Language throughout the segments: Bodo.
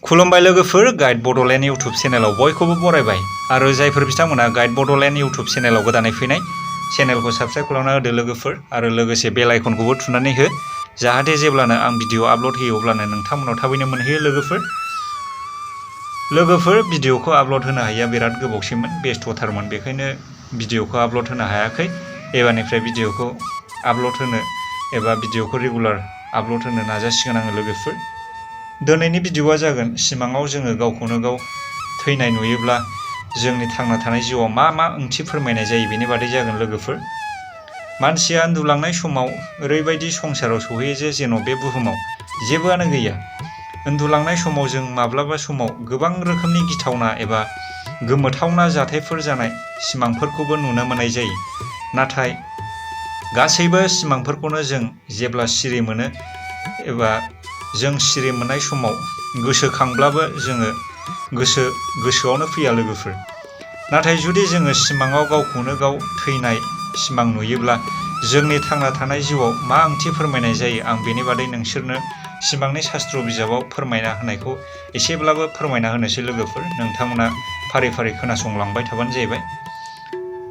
खुलुमबाय लोगोफोर, गाइड बड'लेण्ड इउटुब चेनेलाव बयखौबो बरायबाय आरो जायफोर बिथांमोना गाइड बड'लेण्ड इउटुब चेनेलाव गोदानै फैनाय चेनेलखौ साबस्क्राइब खालामना होदो लोगोफोर आरो लोगोसे बेल आइकनखौबो थुनानै हो जाहाथे जेब्लानो आं भिडिअ आपल'ड होयो अब्लानो नोंथांमोनाव थाबैनो मोनहैयो लोगोफोर भिडिअखौ आपल'ड होनो हायिया बिराद गोबावसैमोन, बेस्थ'थारमोन, बेखायनो भिडिअखौ आपल'ड होनो हायाखै। एबारनिफ्राय भिडिअखौ आपल'ड होनो एबा भिडिअखौ रेगुलार आपल'ड होनो नाजासिगोन आङो लोगोफोर। दिनैनि भिडिअआ जागोन सिमाङाव जोङो गावखौनो गाव थैनाय नुयोब्ला जोंनि थांना थानाय जिउआव मा मा ओंथि फोरमायनाय जायो बेनि बादै जागोन लोगोफोर। मानसिया उन्दुलांनाय समाव ओरैबायदि संसाराव सहैयो जे जेन' बे बुहुमाव जेबोआनो गैया। उन्दुलांनाय समाव जों माब्लाबा समाव गोबां रोखोमनि गिथावना एबा गोमोथावना जाथायफोर जानाय सिमांफोरखौबो नुनो मोननाय जायो। नाथाय गासैबो सिमांफोरखौनो जों जेब्ला सिरि मोनो एबा जों सिरि मोननाय समाव गोसोखांब्लाबो जोङो गोसोआवनो फैया लोगोफोर। नाथाय जुदि जोङो सिमाङाव गावखौनो गाव थैनाय सिमां नुयोब्ला जोंनि थांना थानाय जिउआव मा ओंथि फोरमायनाय जायो आं बेनि बादै नोंसोरनो सिमांनि शास्त्र बिजाबाव फोरमायना होनायखौ एसेब्लाबो फोरमायना होनोसै लोगोफोर। नोंथांमोना फारि फारि खोनासंलांबाय थाबानो जाहैबाय।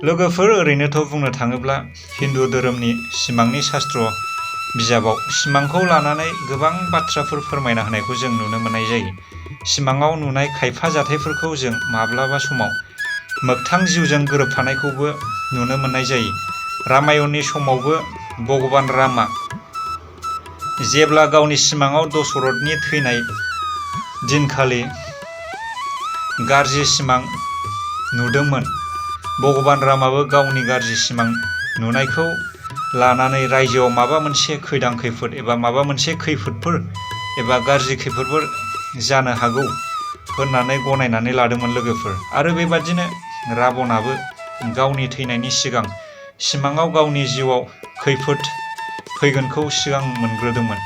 लोगोफोर, ओरैनोथ' बुंनो थाङोब्ला हिन्दु धोरोमनि सिमांनि शास्त्र बिजाबाव सिमांखौ लानानै गोबां बाथ्राफोर फोरमायना होनायखौ जों नुनो मोननाय जायो। सिमाङाव नुनाय खायफा जाथायफोरखौ जों माब्लाबा समाव मोगथां जिउजों गोरोबफानायखौबो नुनो मोननाय जायो। रामायणनि समावबो भगबान रामा जेब्ला गावनि सिमाङाव दशरथनि थैनाय दिनखालि गाज्रि सिमां नुदोंमोन, भगबान रामाबो गावनि गाज्रि सिमां नुनायखौ लानानै रायजोआव माबा मोनसे खैदां खैफोद एबा माबा मोनसे खैफोदफोर एबा गाज्रि खैफोदफोर जानो हागौ होननानै गनायनानै लादोंमोन लोगोफोर। आरो बेबादिनो राबनाबो गावनि थैनायनि सिगां सिमाङाव गावनि जिउआव खैफोद फैगोनखौ सिगां मोनग्रोदोंमोन।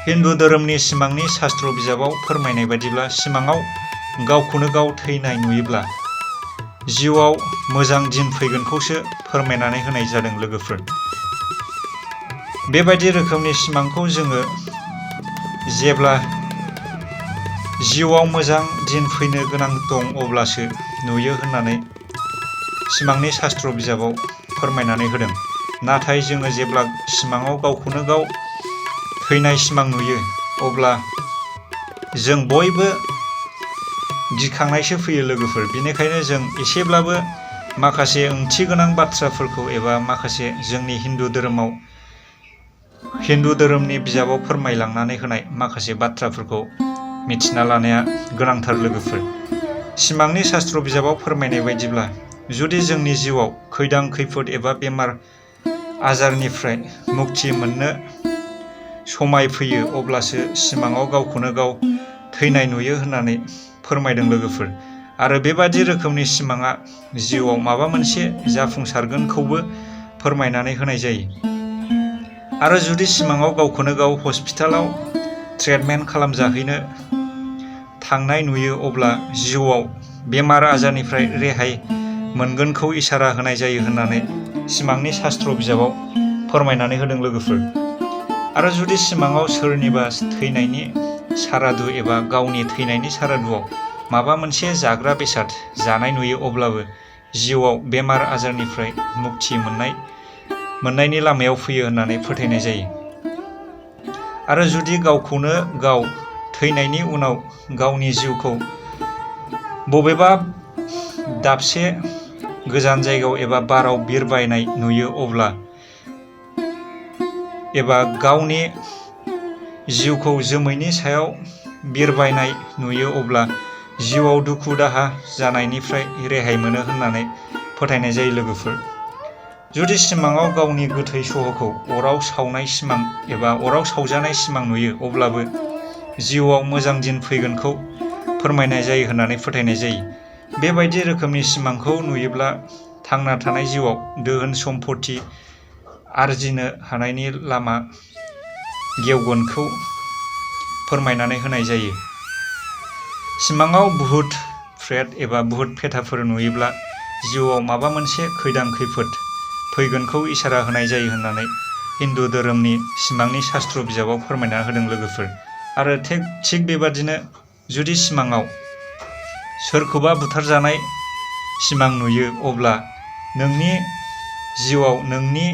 हिन्दु धोरोमनि सिमांनि शास्त्र बिजाबाव फोरमायनाय बायदिब्ला सिमाङाव गावखौनो गाव थैनाय नुयोब्ला जिउआव मोजां दिन फैगोनखौसो फोरमायनानै होनाय जादों लोगोफोर। बेबायदि रोखोमनि सिमांखौ जोङो जेब्ला जिउआव मोजां दिन फैनो गोनां दं अब्लासो नुयो होननानै सिमांनि शास्त्र बिजाबाव फोरमायनानै होदों। नाथाय जोङो जेब्ला सिमाङाव गावखौनो गाव थैनाय सिमां नुयो अब्ला जों बयबो गिखांनायसो फैयो लोगोफोर। बेनिखायनो जों एसेब्लाबो माखासे ओंथि गोनां बाथ्राफोरखौ एबा माखासे जोंनि हिन्दु धोरोमनि बिजाबाव फोरमायलांनानै होनाय माखासे बाथ्राफोरखौ मिथिना लानाया गोनांथार लोगोफोर। सिमांनि शास्त्र बिजाबाव फोरमायनाय बायदिब्ला जुदि जोंनि जिउआव खैदां खैफोद एबा बेमार आजारनिफ्राय मुक्ति मोननो समाय फैयो अब्लासो सिमाङाव गावखौनो गाव थैनाय नुयो होननानै फोरमायदों लोगोफोर। आरो बेबादि रोखोमनि सिमाङा जिउआव माबा मोनसे जाफुंसारगोनखौबो फोरमायनानै होनाय जायो। आरो जुदि सिमाङाव गावखौनो गाव हस्पिटालाव ट्रिटमेन्ट खालामजाहैनो थांनाय नुयो अब्ला जिउआव बेमार आजारनिफ्राय रेहाय मोनगोनखौ इसारा होनाय जायो होननानै सिमांनि शास्त्र बिजाबाव फोरमायनानै होदों लोगोफोर। आरो जुदि सिमाङाव सोरनिबा थैनायनि सारादु एबा गावनि थैनायनि सारादुआव माबा मोनसे जाग्रा बेसाद जानाय नुयो अब्लाबो जिउआव बेमार आजारनिफ्राय मुक्ति मोननायनि लामायाव फैयो होननानै फोथायनाय जायो। आरो जुदि गावखौनो गाव थैनायनि उनाव गावनि जिउखौ बबेबा दाबसे गोजान जायगायाव एबा बाराव बिरबायनाय नुयो अब्ला एबा गावनि जिउखौ जोमैनि सायाव बिरबायनाय नुयो अब्ला जिउआव दुखु दाहा जानायनिफ्राय रेहाय मोनो होननानै फोथायनाय जायो लोगोफोर। जुदि सिमाङाव गावनि गोथै सह'खौ अराव सावनाय सिमां एबा अराव सावजानाय सिमां नुयो अब्लाबो जिउआव मोजां दिन फैगोनखौ फोरमायनाय जायो होननानै फोथायनाय जायो। बेबायदि रोखोमनि सिमांखौ नुयोब्ला थांना थानाय जिउआव दोहोन सम्पति आरजिनो हानायनि लामा गेवगोनखौ फोरमायनानै होनाय जायो। सिमाङाव भुत प्रेत एबा भुत फेथाफोर नुयोब्ला जिउआव माबा मोनसे खैदां खैफोद फैगोनखौ इसारा होनाय जायो होननानै हिन्दु धोरोमनि सिमांनि शास्त्र बिजाबाव फोरमायना होदों लोगोफोर। आरो थिग बेबादिनो जुदि सिमाङाव सोरखौबा बुथारजानाय सिमां नुयो अब्ला नोंनि जिउआव नोंनि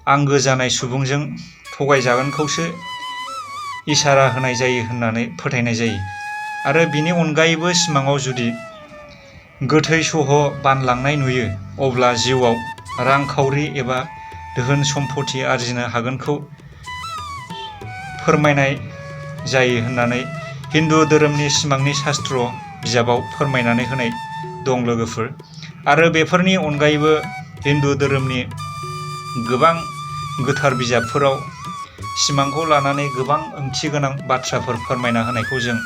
आंगो जानाय सुबुंजों थगायजागोनखौसो इसारा होनाय जायो होननानै फोथायनाय जायो। आरो बिनि अनगायैबो सिमाङाव जुदि गोथै सह बानलांनाय नुयो अब्ला जिउआव रांखावरि एबा धोन सम्पति आरजिनो हागोनखौ फोरमायनाय जायो होननानै हिन्दु धोरोमनि सिमांनि शास्त्र बिजाबाव फोरमायनानै होनाय दं लोगोफोर। आरो बेफोरनि अनगायैबो हिन्दु धोरोमनि गोबां गोथार बिजाबफोराव सिमांखौ लानानै गोबां ओंथि गोनां बाथ्राफोर फोरमायना होनायखौ जों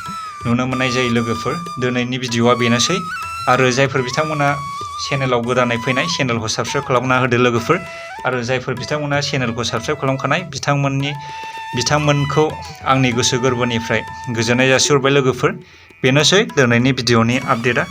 नुनो मोननाय जायो लोगोफोर। दिनैनि भिडिअआ बेनोसै। आरो जायफोर बिथांमोना चेनेलाव गोदानै फैनाय चेनेलखौ साबस्क्राइब खालामना होदो लोगोफोर। आरो जायफोर बिथांमोना चेनेलखौ साबस्क्राइब खालामखानाय बिथांमोनखौ आंनि गोसो गोरबोनिफ्राय गोजोननाय जासिहरबाय लोगोफोर। बेनोसै दिनैनि भिडिअनि आपडेटआ।